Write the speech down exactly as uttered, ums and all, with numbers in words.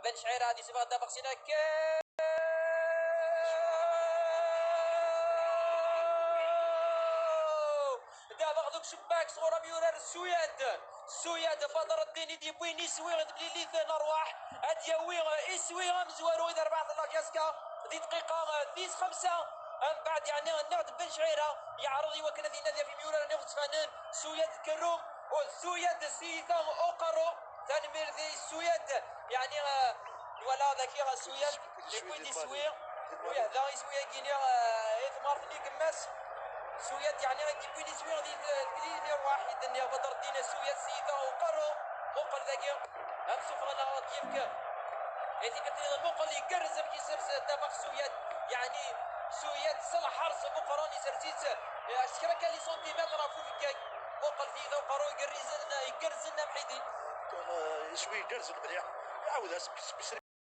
Ben Cɛira ad yesbeɣ ddabex sina. Ddabex deg ucebbak sɣur amyurar Suyad. Suyad Badreddin i d-yewwin iswi d temlilit n rrwaḥ. Ad d-yawi iswi amezwaru i terbaɛt n la Fiasca di dqiqa tis xemsa. Mbeɛd, yeɛni, nniɣ-d Ben Cɛira yeɛreḍ i wakken ad inadi ɣef imyurar-nni ɣezfanen, Suyad Kerrum u Suyad Siyita Uqerru. Tanemmirt i Suyad, yeɛni, eh, nwala daki Suyad yewwi-d iswi, u yehda iswi-agi-nni, eh, i tmurt-nni n Gemmas. Suyad, yeɛni, i d-yewwin iswi di, di, di rrwaḥ i d-nniɣ Badreddin Suyad Siyita Uqerru. Muqel dagi, amsufeɣ-nneɣ ad d-yefk i tikkelt-nniḍen. Muqel igerrez amek isers ddabex Suyad, yeɛni Suyad s lḥers meqqren isers-itt, eh, s kra kan les centimètres ɣef ubeggay. Muqel tiyita uqerru igerrzen, igerrzen a Mḥidi. Iswi igerrzen mliḥ. Iɛawed-as.